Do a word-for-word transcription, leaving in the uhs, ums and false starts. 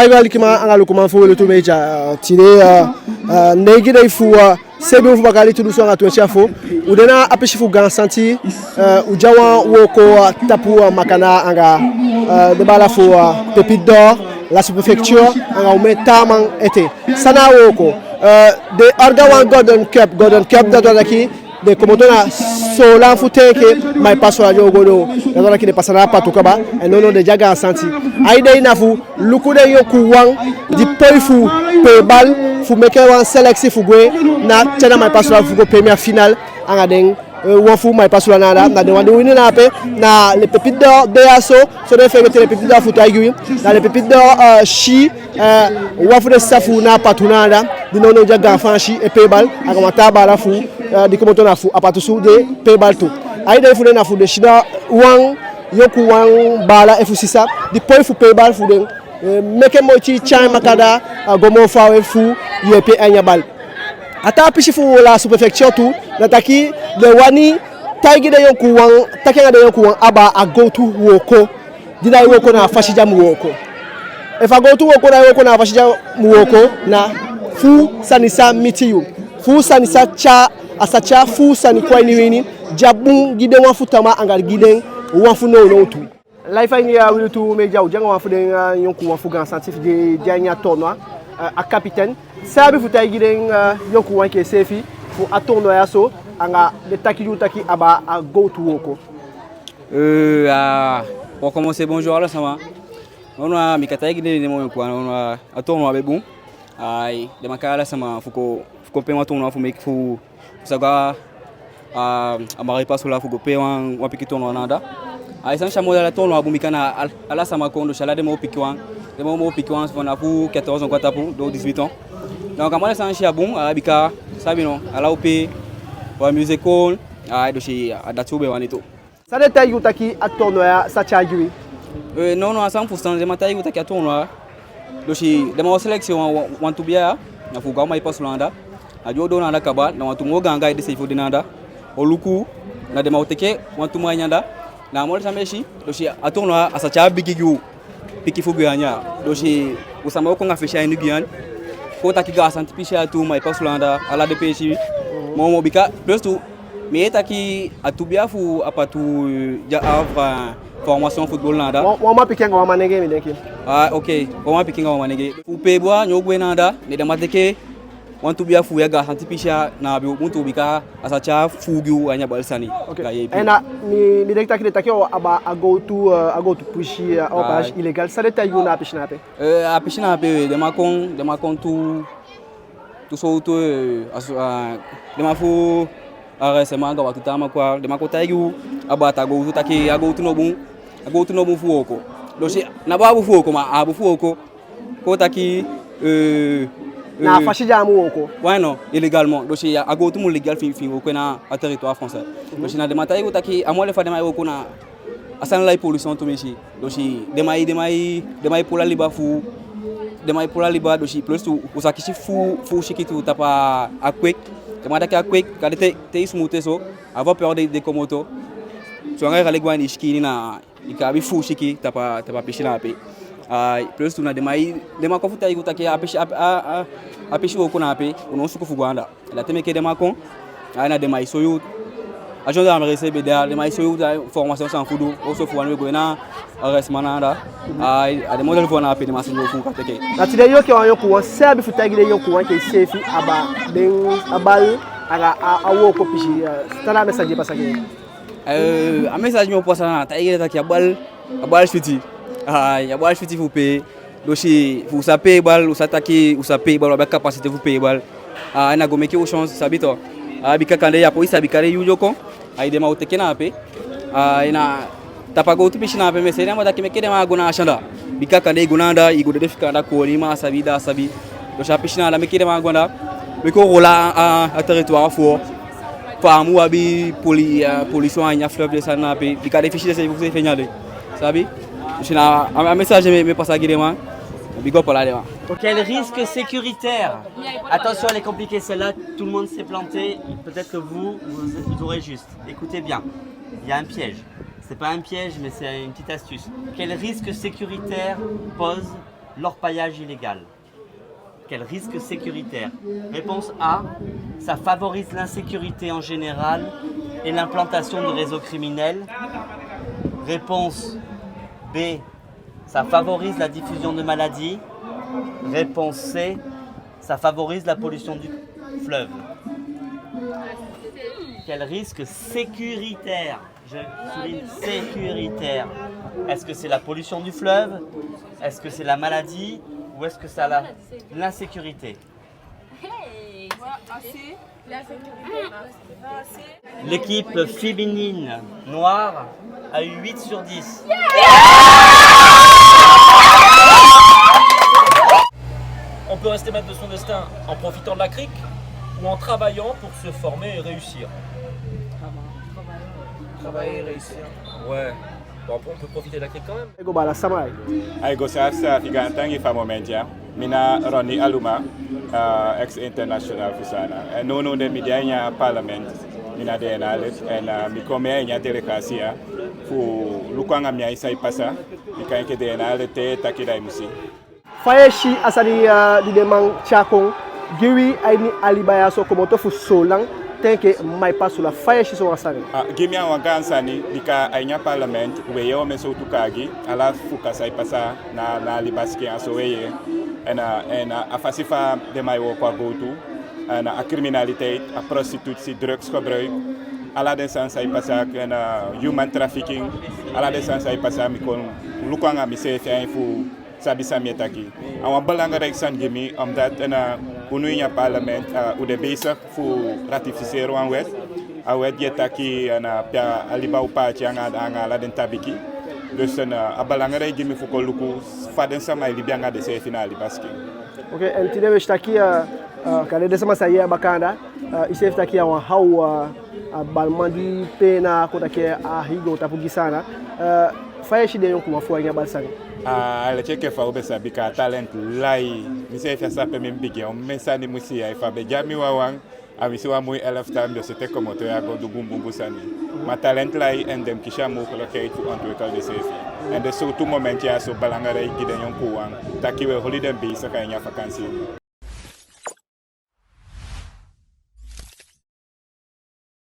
Aiwa, alikiman anga lukuman fu Wi Lutu Media, eh, tide, eh, eh, neigi dei fu, eh, seibin mun fu baka, di tu dunsu anga twenti a fo. U de na a pisi fu Gaan Santi, eh, u de a wan wooko, eh, tapu, eh, makandaa anga, eh, den baala fu, eh, Pépite d'Or, la sous-préfecture, anga omen taa man ete. San na a wooko, eh, den orga wan Golden Cup, Golden Cup dati wani taki den komoto na Soolan fu te enke Maipasula o go doo. Dati wani taki den pasa na Apatu kaba, en nownow den de a Gaan Santi. A idee na fu luku den yonkuuwan di poi fu pee bal, fu meke wan seleksi fu gwe na te na Maipasula fu go pee mi a final anga den, eh, wan fu Maipasula na anda. Na den wan di wini na ape, na les Pépites d'Or de ya so, so den feegete les Pépites d'Or fu taigi wi. Na les Pépites d'Or, eh, si, eh, wan fu den sisa fu u na Apatu na anda, di nownow de a Gaan Faansi e pee bal, anga wan taa baala fu, eh, di komoto na fu Apatu so di e pee bal tu. A idee fu den na fu den si da wan yonkuuwan baala efu sisa di poi fu pee bal fu den, eh, meke moiti tyai makandaa, eh, go moo faawe fu yeepi en a ini a bal. A taa pisi fu la sous-préfecture tu, na taki den wani taigi den yonkuuwan, taki anga den yonkuuwan abaa a gowtu wooko. Di na i wooko na a fasi di a mu wooko. Efu a gowtu wooko na i wooko na a fasi di a mu wooko, na fu sani sa miti yu. Fu sani sa tyai, a sa tyai fu sani kon a ini wini, di á bun gi den wan fu tamaa anga gi den wan fu nownow tu. Live a ini, eh, Wi Lutu Media, u de anga wan fu den, eh, yonkuuwan fu Gaan Santi fu di de a ini a tournoi, eh, a capitaine. San i abi fu taigi den, eh, yonkuuwan enke iseefi fu a tournoi ya so, anga den taki di u taki abaa a gowtu wooko. Eh, ah, pour commencer, bonjour ala sama. Nownow mi kan taigi den, den moo yonkuuwan, nownow a tournoi be bun. Ai, den man kai ala sama fu kon, fu kon pee wan tournoi fu meke fu, fu sa go a, a Maipasula fu go pee wan, wan pikin tournoi na anda. Ai, san si a moo, a tournoi bun bika na al-, ala sama kon, dus ala den moo pikin wan, den moo, moo pikin wan, vanaf fu quatorze ans kon a tapu, doo dix-huit ans. Donc, a moo, san si a bun, a bika, sabi no, ala u pee, wan musique kon, ai, dus a dati u be wani tu. San den taigi u taki a tournoi ya sa tyai gi wi? Eh, nownow, a san fu san den man taigi u taki a tournoi ya. Dus den man o seleksi wan, wan, wantu bia, na fu go a Maipasula anda. A di u doo na anda kaba, na wantu moo gaangaan ede seefi o de na anda. O luku, na den man o teke wantu man a ini anda. Na a moo san mi e si, dus a tournoi ya a sa tyai bigi gi u. Pikin fu Guyane ya. Dus u sama o kon anga fesi a ini Guyane. Kon taki Gaan Santi pisi ya tu, Maipasula anda, ala den peesi. Moo moo bika, plus tu, mi e taki a tu bia fu Apatu, eh, di a abi formation football na anda. Wan, wan man pikin anga wan manengee, mi denki. Ah, ok. Wan man pikin anga wan manengee. Fu pee bal, ne u gwe na anda, ne den man teke wantu bia fu u ya, Gaan Santi pisi ya, na a be o bun tu bika a sa tyai fuu gi u a ini a bal sani. Ok. Ka yeepi. En na, mi, mi denki taki den taki o, abaa a gowtu, eh, a gowtu pisi, eh, a o pasi illégal. San den taigi u na a pisi na ape? Eh, a pisi na ape, den man kon, den man kon tu, tu sowtu, eh, a so, ah, den man fu arrêtement anga wantu taa man kon, den man kon taigi u abaa a gowtu taki a gowtu no bun, a gowtu no bun fu wooko. Dus na bun a bun fu wooko, ma a bun fu wooko. Kon taki, eh, na a, eh, fasi di a mu wooko. Ouais, non, illégalement. Dus a gowtu mu légal fi, fi i wooko na a territoire français. Mhm. Dus na den man taigi u taki a moo de fa den man e wooko na a sani, lai pollution tumisi. Dus den man e, den man e, den man e poli a liba fu, den man e poli a liba, dus plus tu u sa kisi fuu, fuu siki tu tapu a kweki. Den man taki a kweki, kande te, te i sumutu en so, a vapeur de, de komoto. So anga i rali gwe a ini i sikin ini na i kan abi fuu siki tapu a, tapu a pisi na ape. Ah, plus tu na den man e, den man kon fu taigi u taki a pisi, a, a, a, a pisi wooko na ape, u ná o suku fu go anda. Dati meke den man kon, ah, na den man e soi u. A gendarmerie seefi be de, den man e soi u, ah, formation san fu du, ofuso fu wani we go na arrêtement na anda. Ah, a den modèle fu wan ape den man sende u fu u kan teke. Na tide yu o kii wan yonkuwan, san i abi fu taigi den yonkuwan enke iseefi abaa den, a bal anga a, a wooko pisi, eh, san na a message i e pasa gi den? Eh, a message mi o pasa na taigi den taki a bal, a bal switi. Ah, a bal switi fu pee. Dus fu u sa pee bal, u sa taki u sa pee bal, u abi a capacité fu pee bal. Ah, na go meke u chance, sabi to. Ah, bika kande i á poi sabi kande yuu di o kon, ai, den man o teke na ape. Ah, na tapu a gowtu pisi na ape mi e soi den man taki meke den man á go na a si anda. Bika kande i go na anda, i go dede fika anda, koni man á sabi, da á sabi. Dus a pisi na anda, meke den man á go anda. Meke u holi a, a, a territoire fu u. Fa u mu abi poli, eh, pollution a ini a fleuve, den sani na ape. Bika den fisi den seefi, seefi e nyan den. Sabi? Dus na a, a message mi, mi e pasa gi den man. Big up ala den man. Quel risque sécuritaire? Attention, elle est compliquée celle-là, tout le monde s'est planté, peut-être que vous, vous, vous aurez juste. Écoutez bien, il y a un piège. C'est pas un piège, mais c'est une petite astuce. Quel risque sécuritaire pose L'orpaillage illégal, quel risque sécuritaire ? Réponse A, ça favorise l'insécurité en général et l'implantation de réseaux criminels. Réponse B, ça favorise la diffusion de maladies. Réponse C, ça favorise la pollution du fleuve. Quel risque sécuritaire ? Je souligne sécuritaire. Est-ce que c'est la pollution du fleuve ? Est-ce que c'est la maladie ? Ou est-ce que c'est la, l'insécurité ? L'équipe féminine noire a eu huit sur dix. On peut rester maître de son destin en profitant de la crique ou en travaillant pour se former et réussir. Travailler et réussir. Ouais. Bon, on peut profiter de la crique quand même. Ai go bala, sama i? Ai go saafi saafi, gaantangi fu a momenti ya. Mi na Ronnie Aluma, ah, ex international fu Saanan. En nownow de mi de a ini a parlement, mi na D N A lid, en, ah, mi kon a ini a delegatie ya fu luku anga mi ain san e pasa. Mi kan enke D N A lid te taki da i mu si. Fa i e si a sani ya di den man tyai kon gi wi a ini a liba ya so komoto fu Soolan te enke Maipasula, fa i e si sowan sani? Ah, gi mi a wan gaan sani, bika a ini a parlement u e yee omen sowtu kaagi, ala fuka san e pasa na, na a liba sikin ya so u e yee. En, ah, en, ah, a fasi fa den man e wooko a gowtu, en, ah, a criminaliteit, a prostitutie, drugsgebruik, ala den sani san e pasa, en, ah, human trafficking, ala den sani san e pasa, mi kon luku anga miseefi ain fu sabi san mi e taki. A wan belangrijk sani gi mi, omdat, en, ah, unu ini a parlement, ah, u de bezig fu ratificeren wan wet. A wet di e taki, en, ah, pe a liba o paati anga, anga ala den tabiki. Dus, en, ah, a belangrijk gi mi fu kon luku fa den sama e libi anga denseefi na a liba sikin. Oké, en tide u e si taki, ah, ah, kande den sama sa yee a baka anda, ah, i seefi taki a wan hau, ah, a baliman di pee na, kon taki a hii goontapu gi Saanan. Eh, fa i e si den yonkuman fu u a ini a bal sani? Ah, a leti enke fa u be sabi, bika talent lai. Miseefi a sape mi bigin, omen sani mi si ya, efu a be de a mi wawan, a mi si wan moi elftal mi o seti komoto ya go du bunbun sani. Ma talent lai en den mu kisi a mogelijkheid fu ontwikkel denseefi. En den sowtu momenti ya so belangrijk gi den yonkuwan, taki u e holi den bezig a ini a vakantie.